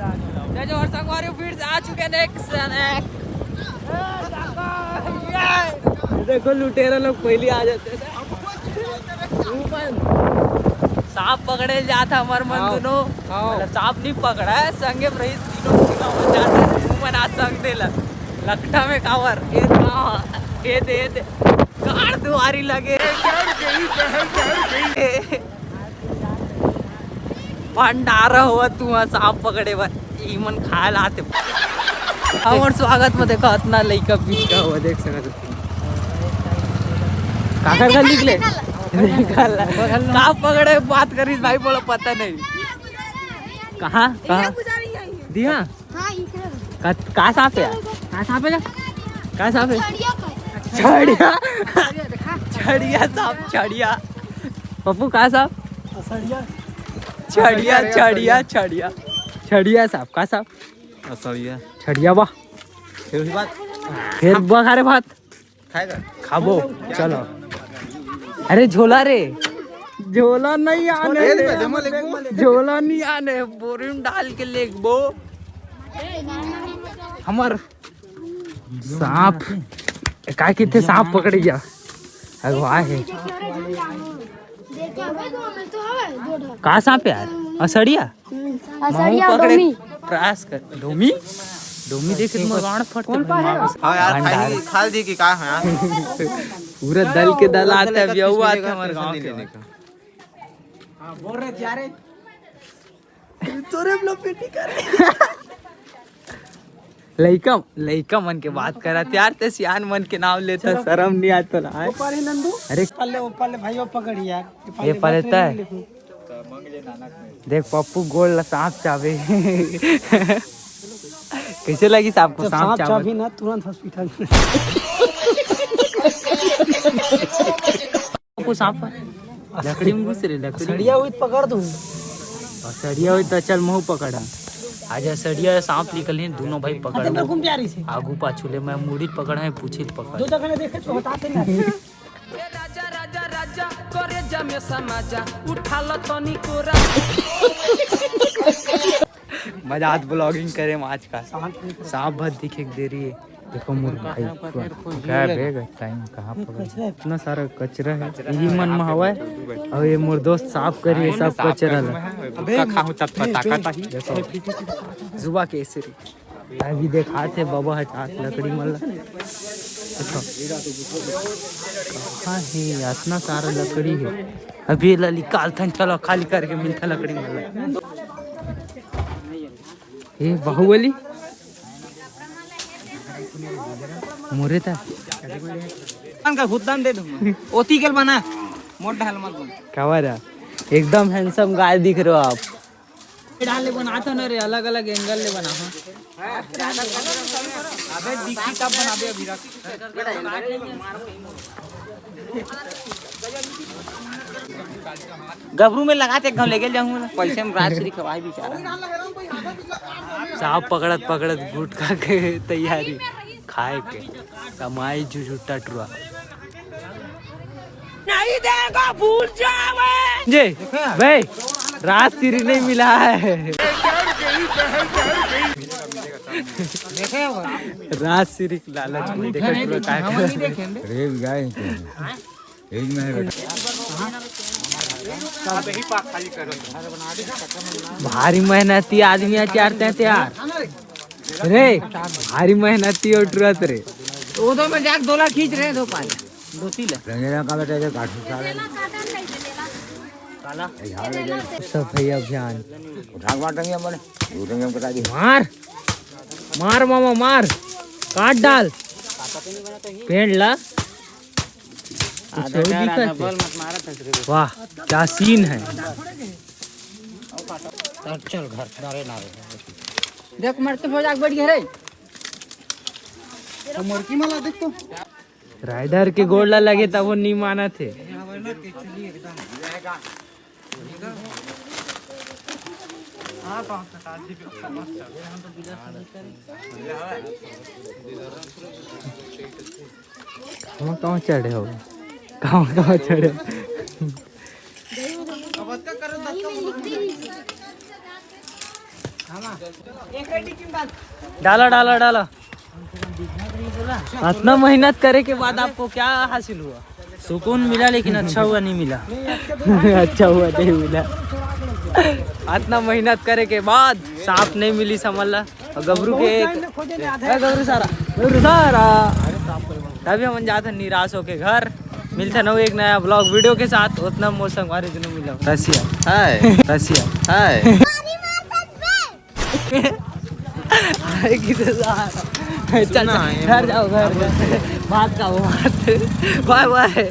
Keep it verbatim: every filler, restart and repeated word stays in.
जय जोहार संगवारी, फिर से आ चुके हैं नेक्स्ट स्नैक। देखो, लुटेरा लोग पहले आ जाते थे। सांप पकड़े जात हे हमर मन दोनों। मतलब, सांप नहीं पकड़ा है, संगे में रही तीनों, तीनों हो जाते हैं। मन आज संग दे लग-, लकटा में कावर, ये दे, ये दे, ये दे। गाड़ दुआरी लगे। भंडारा होवत हे तुहा सांप पकड़े बर, इमन खाए ला आथे। हमर स्वागत में देखो, अतना लइका पिचका हुआ, देख सकत हो। काकर घर निकले? निकल। का पकड़े बात करिस भाई, बोला पता नहीं। कहाँ? कहाँ? दिया? हाँ, इधर। का, का सांप है यार? का सांप है? का सांप है? छड़िया का। छड़िया। छड़िया सांप, छड़िया। पप्पू, का सांप? छड़िया, छड़िया, छड़िया। छड़िया सांप, का सांप? असड़िया। छड़िया बा। फिर वही बात। फिर बा खा रे भात। खाएगा? खाबो, चलो। अरे झोला रे, झोला नहीं आने, झोला नहीं आने, बोरी में डाल के लेगबो। हमर सांप, का किथे सांप पकड़ गया, अगवा है। का सांप यार? असड़िया? असड़िया, डोमी। प्रयास कर। डोमी? डोमी देखे तो मोर गांड फट। हाँ यार, खाई, खा दी कि का है यार? पूरा दल के दल आते, अभी अउ आते हमर गांव के। हाँ, बोल रहे थे यार। तोरे हम लोग पेटी कर। लइका, लइका मन के बात करत यार, ते सियान मन के नाम लेता, शरम नहीं आता ना? ऊपर ही नंदू। अरे। पल्ले, ऊपर ले भाई, वो पकड़ यार। ये पल्ले पल्ले तय। देख पप्पू गोल ला सांप चाबे। कैसे लगी सांप को? तो सांप सांप चाबे। चाबी ना, तुरंत हॉस्पिटल में। को सांप पर लकड़ी में घुस रे, लकड़ी। सड़िया हुई तो पकड़ दूँ। और सड़िया हुई तो चल, महू पकड़। आज सड़िया सांप निकल ही, दोनों भाई पकड़। आते पर घूम जा रही से। आगू पाछू ले, मैं मुड़ी पकड़ है, पूछी पकड़। दो जगह देखे तो हटाते नहीं। ए राजा, राजा, राजा, करे जमे समाजा, उठा लो तनी कोरा। मजा आज vlogging करे में आज का। सांप भर दिखे के देरी है। देखो मोर भाई, का बेग टाइम कहाँ पर है? इतना सारा कचरा है। यही मन में हवा है। और ये मोर दोस्त साफ करिए सब कचरा ला। अबे, का खाहूं तब पता का ताही। देखो, जुबा के ऐसे रही। अभी देखात हे बाबा ह चार लकड़ी मन ला। देखो। कहाँ हे? अतना सारा लकड़ी हे। अभी एला निकालथन, चलो खाली करके मिलता लकड़ी मन ला। ए बाहुबली। मोरे ता। का हुद्दन दे दूँ। ओती के बना। मोट ढाल मत बना। काबर? एकदम handsome guy दिख रहे हो आप। डाल ले बनात हो ना रे, अलग-अलग angle ले बना हो। अबे दिखी तब बनाबे अभी रख। गबरू में लगा के एकदम लेके जाऊंगा ना। पैसे में राज श्री खवाई बेचारा। सांप पकड़त पकड़त गुटखा के तैयारी खाए के। कमाई जुझुट्टा टुरा। नहीं देगा, भूल जावे। जी भाई, राज श्री नहीं मिला है। देखे हो? राज श्री के लालच में देखा टुरा का हम नहीं देखे। रेल गाय। भारी मेहनती आदमी है, चार तैं तैयार रे, भारी मेहनती उठरत रे। उधर में जाके दोला खींच रहे, दो पाए, दो तीन। रंगेला का बेटा, इधर काट सारे। सब भैया अभियान। उठा के मार देंगे हम, बोले। उठेंगे हम, कटा दी। मार, मार मामा, मार, काट डाल। पेड़ ला। कुछ आधा और टायर, दिखत आधा है? बॉल मत मारा था सिर्फ। वाह, क्या सीन है। चल, चल घर, डरे ना रे। देख, मरते हो जाके बैठ गए रे। तो मुर्गी मला देख तो। राइडर के गोड़ ला लगे तब वो नहीं मानत हे। कहाँ, कहाँ चढ़े हो? कहाँ, कहाँ चढ़े हो? डाला, डाला, डाला। इतना मेहनत करे के बाद आपको क्या हासिल हुआ? सुकून मिला, लेकिन अच्छा हुआ नहीं मिला। अच्छा हुआ नहीं मिला। इतना मेहनत करे के बाद सांप नहीं मिली, समझ ला। और गबरू के एक, ए, गबरू सारा, गबरू सारा। तभी हम जाते हैं निराश होके घर। मिलते हैं एक नया ब्लॉग वीडियो के साथ। उतना मोर संगवारी दुनों मिला। रसिया। हाय। रसिया। हाय। चल, चल, घर जाओ, घर। बात का वो बात। बाय बाय।